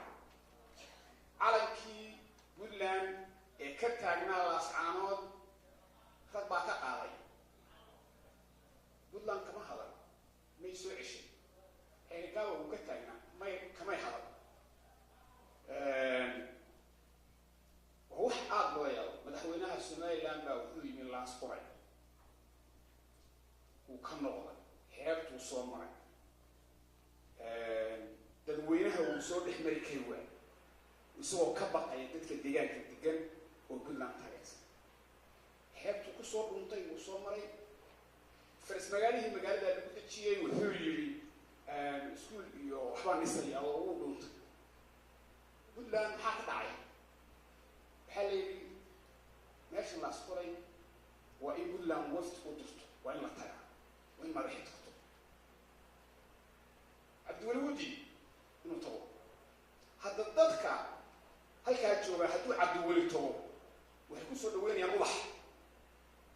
Calankii Puntland ee ka taagnaa Laascaanood rag baa ka qaaday. Puntland kama hadal, may soo ceshay. Xeerigaaba uu ka taagnaa, may kamay hadal. Waa wax aada loo yaabo. Madaxweynaha Somaliland baa wuxuu yimi Laas Qoray, wuu ka noqday, xeebtuu soo maray, dadweynaha wuu soo dhex mari kari waay, isagoo ka baqaya dadka deegaanka degan oo Puntland taageersan. Xeebtuu kusoo dhuntay, wuu soo maray faras magaalihii magaalada lagu dejiyey. Wuxuu yidhi iskuol iyo waxbaa dhisaya oo wuu dhuntay. Puntland maxaa ka dhacay? Waxaa la yidhi meeshan Laas Qoray waa in Puntland wafd u dirto, waa in la tagaa, waa in madaxi tagto. Cabdiweli wuu diiday inuu tago. Hadda dadka halkaa jooga hadduu Cabdiweli tago, waxay kusoo dhaweynayaan ubax.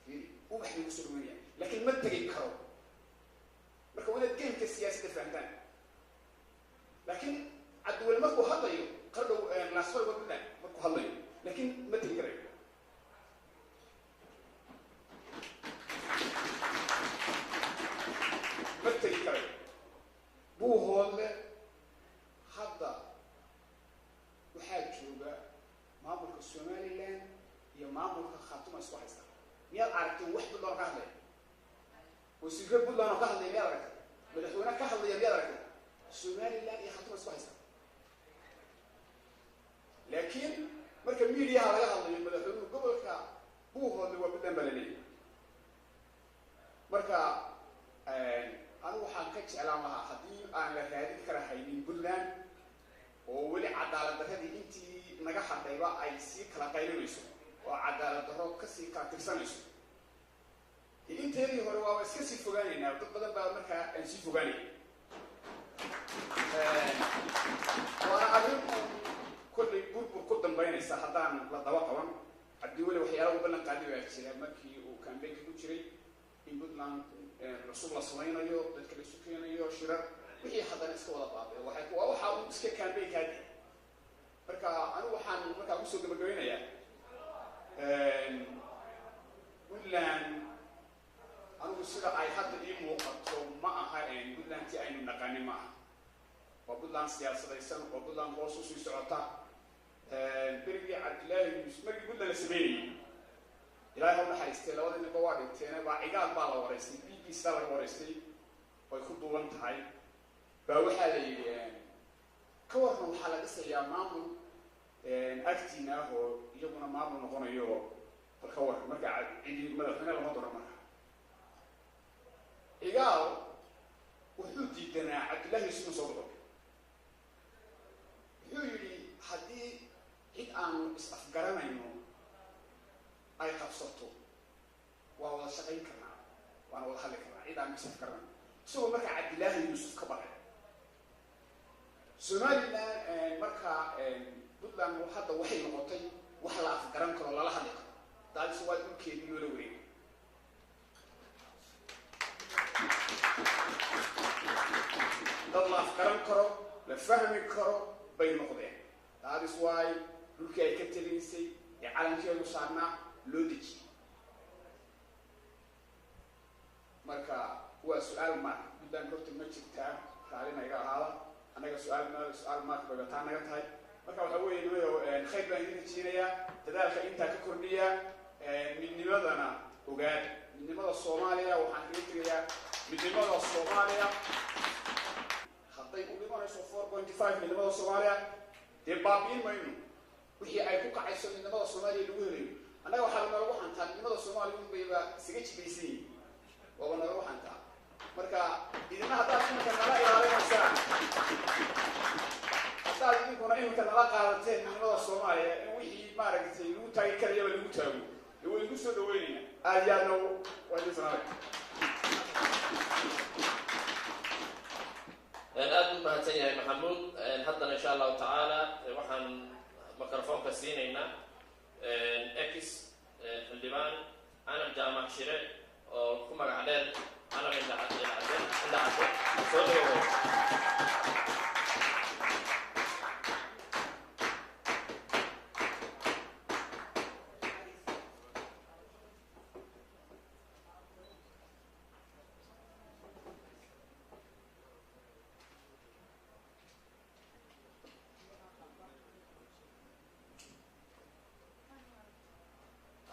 Fiiri, ubax bay kusoo dhaweynayaan, laakiin ma tegi karo. Marka waa inaad gameka siyaasadda fahamtaan. Laakiin Cabdiweli markuu hadlayo qardhow, Laasqoray waa Puntland markuu hadlayo, laakiin ma tegi karayo. Ma tegi karayo. Buuhoodle hadda waxaa jooga maamulka Somaliland iyo maamulka Khaatuma isku haysta. Miyaad aragteen wax Puntland oo ka hadlaya? Wasiirre Puntland oo ka hadlaya miyaad aragteen? Madaxweyne ka hadlaya miyaad aragteen? Somaliland iyo Khaatuma isku haysta, laakiin marka mediaha laga hadlayo, madaxweynuhu gobolka Buuhoodle waa Puntland baa la leeyahay. Marka anigu waxaan ka jeclaan lahaa, haddii aan la raadin kara haynin Puntland oo weli cadaalad darradii intii naga hadhayba ay sii kala qaylinayso oo cadaalad darro kasii kala tirsanayso, inteedii hore waaba iska sii fogaanaynaa. Dad badan baa markaa aan sii fogaanay. Waana arrin kollay burbur ku dambaynaysa haddaan la daba qaban. Cabdiweli waxyaala u ballan qaaday baa jira markii uu campaignka ku jiray, in Puntland cusub la samaynayo, dadka la isu keenayo, shirar, wixii haddana iska wada baabay. Waxay waa waxa uu iska campaignkaadi. Marka anigu waxaan markaa kusoo gabagabeynayaa, Puntland anigu sida ay hadda ii muuqato ma aha Puntlandtii aynu naqanin, ma aha. Waa Puntland siyaasadaysan, waa Puntland hoos usii socota. Berigii Cabdillaahi Yuusuf, markii Puntland la sameynayay, Ilaahay ha u naxariistay, labada ninba waa dhinteen, baa Cigaal baa la waraystay, BBC laga waraystay, way ku duuban tahay. Baa waxaa la yidhi, ka warran, waxaa la dhisayaa maamul agtiina ah oo iyaguna maamul noqonayo, bal ka warran. Marka cidi madaxweyne lama doono. Marka Cigaal wuxuu diidanaa Cabdillahi Yuusuf soo baxo. Wuxuu yidhi, haddii cid aanu is-afgaranayno ay qabsato, waa wada shaqayn karnaa, waana wada hadli karnaa, cid aanu is-afgaranayno. Isagoo markaa Cabdillaahi Yuusuf ka baqay Somaliland. Marka Puntland hadda waxay noqotay wax la afgaran karo, lala hadli karo. Taasi waa dhulkeedii loola wareegay. Dad la afgaran karo, la fahmi karo bay noqdeen. That is why dhulkii ay ka tegaysay ee calankeedu saarnaa loo dejiyey. Marka waa su-aal mark, Puntland horta ma jirtaa? Raalina iga ahaada, annaga su-aal ma su-aal mark bay bataa naga tahay. Marka waxaa weeye, nimayo, khayr baan idin rajeynayaa. Dadaalka intaa ka kordhiya, midnimadana ogaada, midnimada Soomaaliya. Waxaan kaga tegayaa, midnimada Soomaaliya hadday u dhimanayso 4.5, midnimada Soomaaliya dee baabi'in mayno. Wixii ay ku kacayso midnimada Soomaaliya lagu helayo, annaga waxaa nalagu xantaa midnimada Soomaaliya un bayba isaga jibaysan yihin, waaba nalagu xantaa. Marka idina haddaad iminka nala ilaalinaysaan, haddaad idinkuna iminka nala qaadateen midnimada Soomaaliya in wixii maaragtay lagu taagi karayaba lagu taago, dee way igu soo dhaweynayna. Aada iyo aadna waa idin salaamay. Aad u mahadsan yahay Maxamuud. Haddana insha Allahu tacaala waxaan microfoonka siinaynaa ex xildhibaan Canab Jaamac Shire oo ku magac dheer Canab Indhacadde. Indhacadde, soo dhawow.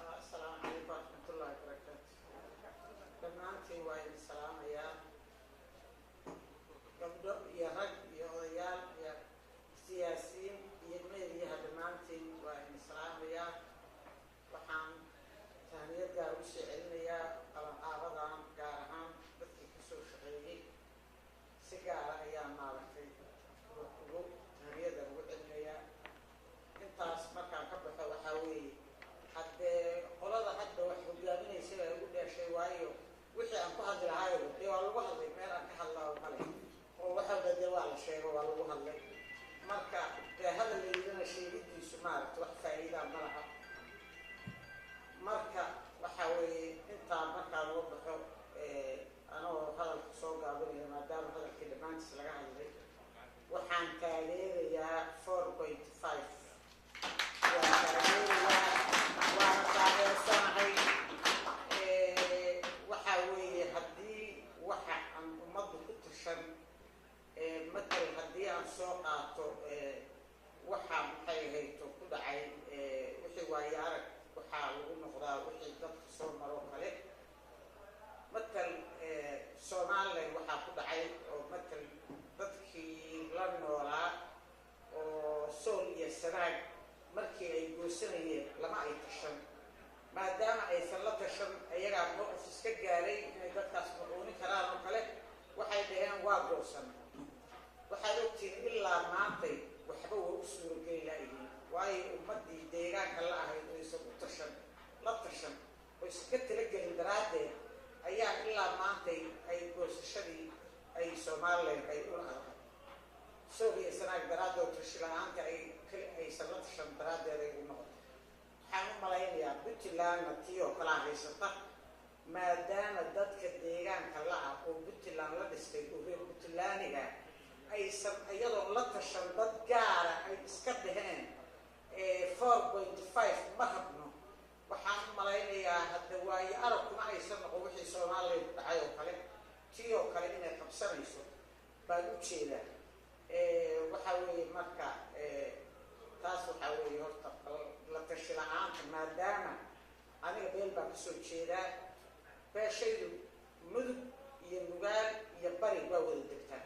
Asalaamu calaykum waraxmatullahi wabarakaatu. Dhammaantiin waa idin salaamayaa, gabdho iyo rag iyo odayaal iyo siyaasiyiin iyo meediyaha, dhammaantiin waa idin salaamayaa. Waxaan tahniyad gaar ugu soo celinayaa qabanqaabadan, gaar ahaan dadkii kasoo shaqeeyey si gaara ayaa maaragtay ugu tahniyada ugu celinayaa. Intaas markaan ka baxo, waxaa weeye, haddee qolada hadda wax hogaaminaysa baa igu dheeshay, waayo wixii aan ku hadli lahaayo dee waa lagu hadlay, meel aan ka hadlaayo male, oo waxalba dee waa la sheego, waa lagu hadlay. Marka dee hadal la yidhina sheegidiisu maaragta wax faa'iidaa ma laha. Marka waxa weeye, intaa markaa lagu baxo, anoo hadalka soo gaabinaya maadaama hadalkii dhammaantiis laga hadlay, waxaan taageerayaa 4.5, waan taageerayaa, waana taageersanahay. Waxa weeye, haddii waxa aan ummaddu ku tashan, matal haddii aan soo qaato waxa maxay hayto ku dhacay, wixii waayo arag waxaa lagu noqdaa wixii dadka soo maroo kale. Matal Somaliland waxaa ku dhacay oo matal dadkii la noolaa oo Sool iyo Sanaag markii ay goosanayeen lama ay tashan. Maadaama aysan la tashan, ayagaa mowqif iska gaaray inay dadkaas maquunin karaan oo kale, waxay dhaheen waa goosan. Waxaad ogtihiin ilaa maantay waxba waa u suurageli laayihiin, waayo ummaddii deegaanka la ahayd oo aysan u tashan, la tashan oo aysan ka talagelin daraaddeed ayaa ilaa maantay ay goosashadii ay Somaliland ay ula adag. Sool iyo Sanaag daraaddood, tashi la-aanta ay aysan la tashan daraaddeed ay u noqotay. Waxaan u malaynayaa Puntlandna tii oo kalaa haysata, maadaama dadka deegaanka la-ah oo Puntland la dhistay oo reer Puntlandiga aysan iyadoo la tashan dad gaara ay iska dhaheen 4.5 ma rabno. Waxaan u malaynayaa hadda waayo aragkuma aysan noqon wixii Soomaaliya ku dhacay oo kale, tii oo kale inay qabsanayso baan u jeedaa. Waxa weeye marka taas waxaa weeye horta la tashi la-aanta, maadaama aniga beel baan kasoo jeedaa, beeshaydu Mudug iyo Nugaal iyo Bari waa wada degtaa,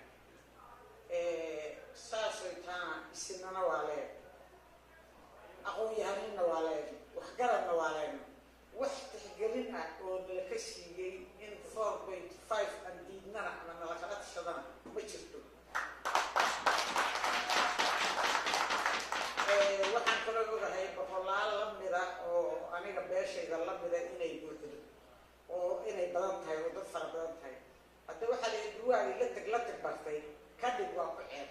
saasoy taana isinana waa leen, aqoon-yahanina waa leen, waxgaradna waa leen. Wax tixgelin ah oo nalaka siiyey in 4.5 aan diidnana ama nalakala tashadana ma jirto. Waxaan kaloo ogahay boqolaal lamida oo aniga beeshayda lamida inay buuxdo oo inay badan tahay oo dad fara badan tahay. Hadda waxaa la duwaagi la tag la tag bartay ka dhig waa ku ceeb.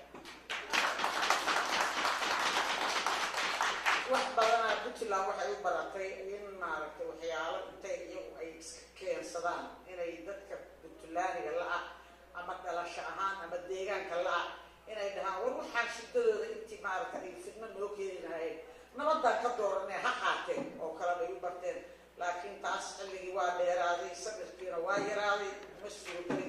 Wax badanaa Puntland waxay u baratay in maaragtay waxyaalo intay iyagu ay iska keensadaan inay dadka Puntlandiga la-ah ama dhalasho ahaan ama deegaanka la-ah inay dhahaan war waxaan shidadooda intii maaragtay ay fidno noo keeni lahayd nabadaan ka dooranee ha qaateen oo kale bay u barteen. Laakiin taas xilligii waa dheeraaday, sabirkiina waa yaraaday, ma suurtalayso.